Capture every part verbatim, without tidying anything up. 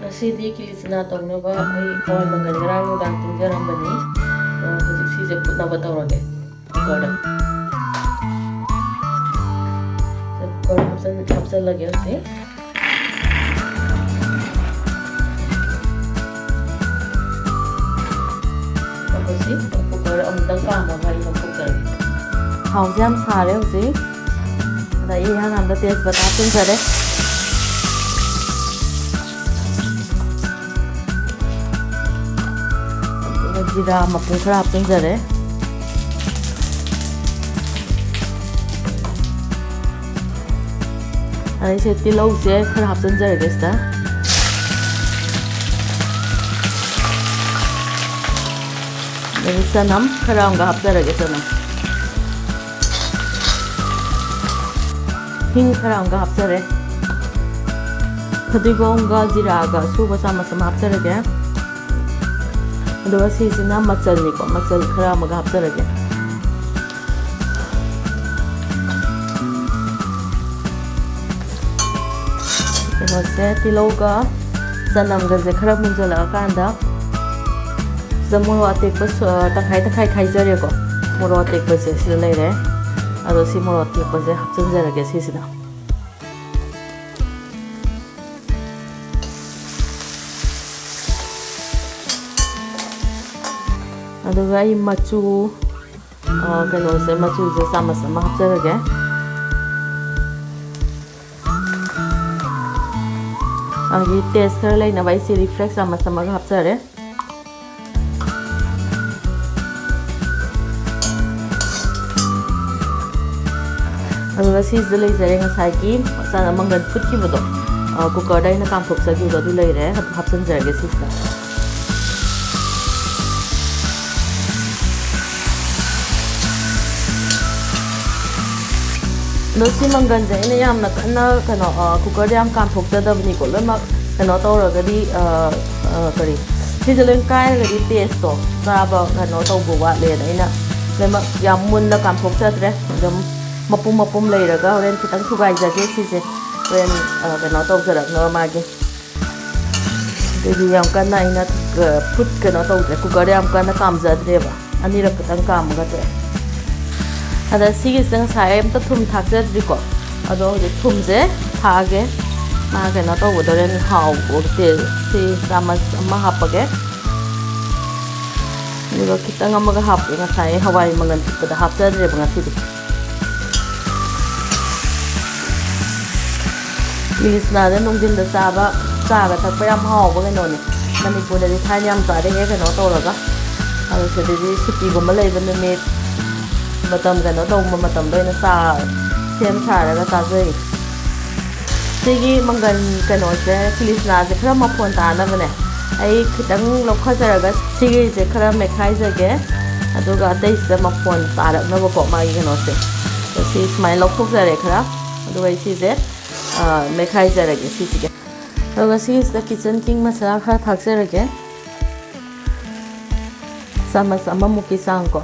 ꯉꯁꯤꯗꯤ ꯀꯤꯂꯤ ꯆꯅꯥ ꯇꯧꯅꯕ ꯑꯩ ꯍꯋꯥꯏ ꯃꯪꯒꯜ ꯉꯔꯥꯡ ꯅꯨꯡꯗꯥꯡ ꯇꯤꯡꯖꯔꯝꯕꯅꯤ꯫ ꯑꯗꯣ ꯍꯧꯖꯤꯛ ꯁꯤꯁꯦ ꯐꯨꯠꯅꯕ ꯇꯧꯔꯒꯦ꯫ ꯀꯨꯀꯔꯗ ꯀꯨꯀꯔ ꯍꯥꯞꯆꯜ-, ꯍꯥꯞꯆꯜꯂꯒꯦ ꯍꯧꯖꯤꯛ꯫ ꯑꯩꯈꯣꯏꯁꯤ ꯀꯨꯀꯔ ꯑꯃꯨꯛꯇꯪ ꯀꯥꯝꯃꯒ ꯑꯩ ꯂꯧꯊꯣꯛꯆꯔꯒꯦ꯫ ꯊꯥꯎꯁꯦ ꯌꯥꯝ ꯁꯥꯔꯦ ꯍꯧꯖꯤꯛ꯫ ꯑꯗ ꯑꯩ ꯏꯍꯥꯟ ꯍꯥꯟꯕꯗ ꯇꯦꯖꯄꯇꯥ ꯍꯥꯞꯆꯤꯟꯖꯔꯦ꯫ ꯑꯗꯨꯒ ꯖꯤꯔꯥ ꯃꯄꯨꯝ ꯈꯔ ꯍꯥꯞꯆꯤꯟꯖꯔꯦ꯫ ꯑꯗꯩꯁꯦ ꯇꯤꯜꯍꯧꯁꯦ ꯈꯔ ꯍꯥꯞꯆꯤꯟꯖꯔꯒꯦ ꯁꯤꯗ꯫ ꯑꯗꯒꯤ ꯆꯅꯝ ꯈꯔ ꯑꯃꯒ ꯍꯥꯞꯆꯔꯒꯦ, ꯆꯅꯝ꯫ ꯍꯤꯡ ꯈꯔ ꯑꯃꯒ ꯍꯥꯞꯆꯔꯦ꯫ ꯐꯗꯤꯒꯣꯝꯒ ꯖꯤꯔꯥꯒ ꯑꯁꯨꯕ ꯆꯥꯃꯁ ꯑꯃ ꯍꯥꯞꯆꯔꯒꯦ꯫ ꯑꯗꯨꯒ ꯁꯤꯁꯤꯅ ꯃꯆꯜꯅꯤꯀꯣ, ꯃꯆꯜ ꯈꯔ ꯑꯃꯒ ꯍꯥꯞꯆꯔꯒꯦ꯫ ꯀꯩꯅꯣꯁꯦ, ꯇꯤꯜꯍꯧꯒ ꯆꯅꯝꯒꯁꯦ ꯈꯔ ꯃꯨꯟꯖꯜꯂꯛꯑꯀꯥꯟꯗ ꯁꯤꯗ ꯃꯣꯔꯣꯛ ꯑꯇꯦꯛꯄ ꯁ-, ꯇꯪꯈꯥꯏ ꯇꯪꯈꯥꯏ ꯈꯥꯏꯖꯔꯦꯀꯣ꯫ ꯃꯣꯔꯣꯛ ꯑꯇꯦꯛꯄꯁꯦ ꯁꯤꯗ ꯂꯩꯔꯦ꯫ ꯑꯗꯣ ꯁꯤ ꯃꯣꯔꯣꯛ ꯑꯇꯦꯛꯄꯁꯦ ꯍꯥꯞꯆꯤꯟꯖꯔꯒꯦ ꯁꯤꯁꯤꯗ꯫ ꯑꯗꯨꯒ ꯑꯩ ꯃꯆꯨ, ꯑ, ꯀꯩꯅꯣꯁꯦ, ꯃꯆꯨꯁꯦ ꯆꯥꯃꯁ ꯑꯃ ꯍꯥꯞꯆꯔꯒꯦ꯫ ꯑꯗꯒꯤ ꯇꯦꯁ ꯈꯔ ꯂꯩꯅꯕ ꯑꯩ ꯆꯤꯂꯤ ꯐ꯭ꯂꯦꯛꯁ ꯆꯥꯃꯁ ꯑꯃꯒ ꯍꯥꯞꯆꯔꯦ꯫ ꯑꯗꯨꯒ ꯁꯤꯁꯤꯗ ꯂꯩꯖꯔꯦ ꯉꯁꯥꯏꯒꯤ ꯆꯅꯝ ꯃꯪꯒꯟ ꯐꯨꯠꯈꯤꯕꯗꯣ, ꯑ, ꯀꯨꯀꯔꯗ ꯑꯩꯅ ꯀꯥꯝꯊꯣꯛꯆꯈꯤꯕꯗꯣ ꯑꯗꯨ ꯂꯩꯔꯦ, ꯑꯗꯨ ꯍꯥꯞꯆꯤꯟꯖꯔꯒꯦ ꯁꯤꯁꯤꯗ꯫ ꯑꯗꯣ ꯁꯤ ꯃꯪꯒꯟꯁꯦ ꯑꯩꯅ ꯌꯥꯝꯅ ꯀꯟꯅ ꯀꯩꯅꯣ, ꯑ, ꯀꯨꯀꯔꯗ ꯌꯥꯝ ꯀꯥꯝꯊꯣꯛꯆꯗꯕꯅꯤꯀꯣ, ꯂꯣꯏꯅꯃꯛ ꯀꯩꯅꯣ ꯇꯧꯔꯒꯗꯤ, ꯑ, ꯑ, ꯀꯔꯤ, ꯁꯤꯁꯦ ꯂꯣꯏ ꯀꯥꯏꯔꯒꯗꯤ ꯇꯦꯁꯇꯣ ꯆꯥꯕ ꯀꯩꯅꯣ ꯇꯧꯕ ꯋꯥꯠꯂꯦꯅ ꯑꯩꯅ ꯂꯣꯏꯅꯃꯛ ꯌꯥꯝ ꯃꯨꯟꯅ ꯀꯥꯝꯊꯣꯛꯆꯗ꯭ꯔꯦ꯫ ꯑꯗꯨꯝ ꯃꯄꯨꯝ ꯃꯄꯨꯝ ꯂꯩꯔꯒ ꯍꯣꯔꯦꯟ ꯈꯤꯇꯪ ꯊꯨꯒꯥꯏꯖꯒꯦ ꯁꯤꯁꯦ, ꯍꯣꯔꯦꯟ, ꯑ, ꯀꯩꯅꯣ ꯇꯧꯖꯔꯛꯅꯕ ꯃꯥꯒꯤ꯫ ꯑꯗꯨꯗꯤ ꯌꯥꯝ ꯀꯟꯅ ꯑꯩꯅ, ꯑ, ꯐꯨꯠ ꯀꯩꯅꯣ ꯇꯧꯗ꯭ꯔꯦ, ꯀꯨꯀꯔꯗ ꯌꯥꯝ ꯀꯟꯅ ꯀꯥꯝꯖꯗ꯭ꯔꯦꯕ, ꯑꯅꯤꯔꯛ ꯈꯛꯇꯪ ꯀꯥꯝꯃꯒ ꯇꯣꯛꯑꯦ꯫ ꯑꯗ ꯁꯤꯒꯤꯁꯤꯗ ꯉꯁꯥꯏ ꯑꯝꯇ ꯊꯨꯝ ꯊꯥꯛꯆꯗ꯭ꯔꯤꯀꯣ, ꯑꯗꯣ ꯍꯧꯖꯤꯛ ꯊꯨꯝꯁꯦ ꯊꯥꯛꯑꯒꯦ꯫ ꯃꯥ ꯀꯩꯅꯣ ꯇꯧꯒꯗꯧꯔꯦ, ꯍꯥꯎꯕ ꯇꯦꯁ꯫ ꯁꯤ ꯆꯥꯃꯁ ꯑꯃ ꯍꯥꯞꯄꯒꯦ꯫ ꯑꯗꯨꯒ ꯈꯤꯇꯪ ꯑꯃꯒ ꯍꯥꯞꯄꯦ, ꯉꯁꯥꯏ ꯍꯋꯥꯏ ꯃꯪꯒꯟ ꯐꯨꯠꯄꯗ ꯍꯥꯞꯆꯗ꯭ꯔꯦꯕ ꯉꯁꯤꯗꯤ꯫ ꯀꯤꯂꯤꯆꯅꯥꯁꯦ ꯅꯨꯡꯊꯤꯟꯗ ꯆꯥꯕ, ꯆꯥꯒ ꯊꯛꯄ ꯌꯥꯝ ꯍꯥꯎꯕ ꯀꯩꯅꯣꯅꯦ꯫ ꯃꯅꯤꯄꯨꯔꯗꯗꯤ ꯊꯥꯏꯅ ꯌꯥꯝ ꯆꯥꯔꯛꯑꯦ ꯀꯩꯅꯣ ꯇꯧꯔꯒ꯫ ꯑꯗꯣ ꯁꯤꯗꯗꯤ ꯁꯨꯇꯤꯒꯨꯝꯕ ꯂꯩꯕ ꯅꯨꯃꯤꯠ, ꯃꯇꯝ ꯀꯩꯅꯣ ꯇꯧꯕ ꯃꯇꯝꯗ ꯑꯣꯏꯅ ꯆꯥ ꯁꯦꯝ ꯁꯥꯔꯒ ꯆꯥꯖꯩ꯫ ꯁꯤꯒꯤ ꯃꯪꯒꯟ ꯀꯩꯅꯣꯁꯦ, ꯀꯤꯂꯤꯆꯅꯥꯁꯦ ꯈꯔ ꯃꯐꯣꯟ ꯇꯥꯅꯕꯅꯦ, ꯑꯩ ꯈꯤꯇꯪ ꯂꯧꯈꯠꯆꯔꯒ ꯁꯤꯒꯤꯁꯦ ꯈꯔ ꯃꯦꯠꯈꯥꯏꯖꯒꯦ, ꯑꯗꯨꯒ ꯑꯇꯩꯁꯤꯗ ꯃꯐꯣꯟ ꯇꯥꯔꯛꯅꯕꯀꯣ, ꯃꯥꯒꯤ ꯀꯩꯅꯣꯁꯦ꯫ ꯑꯗꯣ ꯁꯤ ꯁꯨꯃꯥꯏꯅ ꯂꯧꯊꯣꯛꯆꯔꯦ ꯈꯔ, ꯑꯗꯨꯒ ꯑꯩ ꯁꯤꯁꯦ, ꯑ, ꯃꯦꯠꯈꯥꯏꯖꯔꯒꯦ ꯁꯤꯁꯤꯒ꯫ ꯑꯗꯨꯒ ꯁꯤꯁꯤꯗ ꯀꯤꯆꯟ ꯀꯤꯡ ꯃꯁꯥꯂꯥ ꯈꯔ ꯊꯥꯛꯆꯔꯒꯦ, ꯆꯥꯃꯁ ꯑꯃꯃꯨꯛꯀꯤ ꯆꯥꯡ ꯀꯣ꯫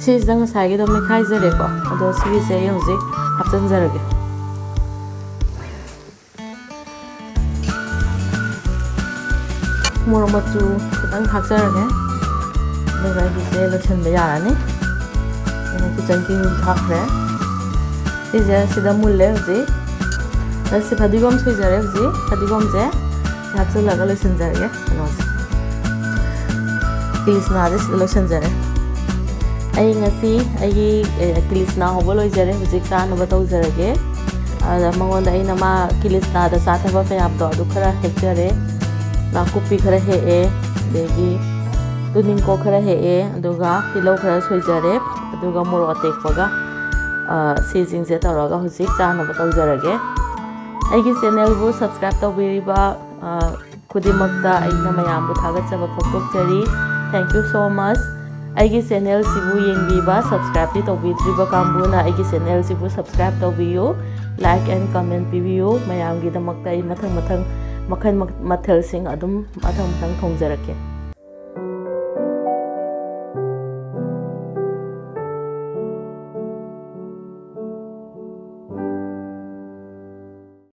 ꯁꯤꯁꯤꯗ ꯉꯁꯥꯏꯒꯤꯗꯣ ꯃꯦꯠꯈꯥꯏꯖꯔꯦꯀꯣ, ꯑꯗꯣ ꯁꯤꯒꯤꯁꯦ ꯑꯩ ꯍꯧꯖꯤꯛ ꯍꯥꯞꯆꯤꯟꯖꯔꯒꯦ꯫ ꯃꯣꯔꯣꯛ ꯃꯆꯨ ꯈꯤꯇꯪ ꯊꯥꯛꯆꯔꯒꯦ, ꯑꯗꯨꯒ ꯑꯩꯒꯤꯁꯦ ꯂꯣꯏꯁꯤꯟꯕ ꯌꯥꯔꯅꯤ꯫ ꯑꯩꯅ ꯀꯤꯆꯟ ꯀꯤꯡ ꯍꯥꯞꯈ꯭ꯔꯦ꯫ ꯁꯤꯁꯦ ꯁꯤꯗ ꯃꯨꯜꯂꯦ ꯍꯧꯖꯤꯛ꯫ ꯑꯗ ꯁꯤ ꯐꯗꯤꯒꯣꯝ ꯁꯣꯏꯖꯔꯦ ꯍꯧꯖꯤꯛ꯫ ꯐꯗꯤꯒꯣꯝꯁꯦ ꯁꯤ ꯍꯥꯞꯆꯤꯜꯂꯒ ꯂꯣꯏꯁꯤꯟꯖꯔꯒꯦ ꯀꯩꯅꯣꯁꯦ꯫ ꯀꯤꯂꯤꯆꯅꯥꯁꯦ ꯁꯤꯗ ꯂꯣꯏꯁꯤꯟꯖꯔꯦ꯫ ꯑꯩ ꯉꯁꯤ ꯑꯩꯒꯤ, ꯑꯦ, ꯀꯤꯂꯤꯆꯅꯥ ꯍꯧꯕ ꯂꯣꯏꯖꯔꯦ꯫ ꯍꯧꯖꯤꯛ ꯆꯥꯅꯕ ꯇꯧꯖꯔꯒꯦ꯫ ꯑꯗ ꯃꯉꯣꯟꯗ ꯑꯩꯅ ꯃꯥ ꯀꯤꯂꯤꯆꯅꯥꯗ ꯆꯥꯊꯕ ꯃꯌꯥꯝꯗꯣ ꯑꯗꯨ ꯈꯔ ꯍꯦꯛꯆꯔꯦ꯫ ꯅꯥꯀꯨꯞꯄꯤ ꯈꯔ ꯍꯦꯛꯑꯦ, ꯑꯗꯒꯤ ꯇꯨꯅꯤꯡꯀꯣꯛ ꯈꯔ ꯍꯦꯛꯑꯦ, ꯑꯗꯨꯒ ꯇꯤꯜꯍꯧ ꯈꯔ ꯁꯣꯏꯖꯔꯦ, ꯑꯗꯨꯒ ꯃꯣꯔꯣꯛ ꯑꯇꯦꯛꯄꯒ, ꯑ, ꯁꯤꯁꯤꯡꯁꯦ ꯇꯧꯔꯒ ꯍꯧꯖꯤꯛ ꯆꯥꯅꯕ ꯇꯧꯖꯔꯒꯦ꯫ ꯑꯩꯒꯤ ꯆꯦꯅꯦꯜꯕꯨ subscribe ꯇꯧꯕꯤꯔꯤꯕ, ꯑ, ꯈꯨꯗꯤꯡꯃꯛꯇ ꯑꯩꯅ ꯃꯌꯥꯝꯕꯨ ꯊꯥꯒꯠꯆꯕ ꯐꯣꯡꯗꯣꯛꯆꯔꯤ꯫ Thank you so much꯫ ꯑꯩꯒꯤ ꯆꯦꯅꯦꯜꯁꯤꯕꯨ ꯌꯦꯡꯕꯤꯕ, subscribeꯇꯤ ꯇꯧꯕꯤꯗ꯭ꯔꯤꯕ ꯀꯥꯡꯕꯨꯅ ꯑꯩꯒꯤ ꯆꯦꯅꯦꯜꯁꯤꯕꯨ subscribe ꯇꯧꯕꯤꯌꯨ, like and comment ꯄꯤꯕꯤꯌꯨ꯫ ꯃꯌꯥꯝꯒꯤꯗꯃꯛꯇ ꯑꯩ ꯃꯊꯪ ꯃꯊꯪ ꯃꯈꯜ ꯃ-, ꯃꯊꯦꯜꯁꯤꯡ ꯑꯗꯨꯝ ꯃꯊꯪ ꯃꯊꯪ ꯊꯣꯡꯖꯔꯛꯀꯦ꯫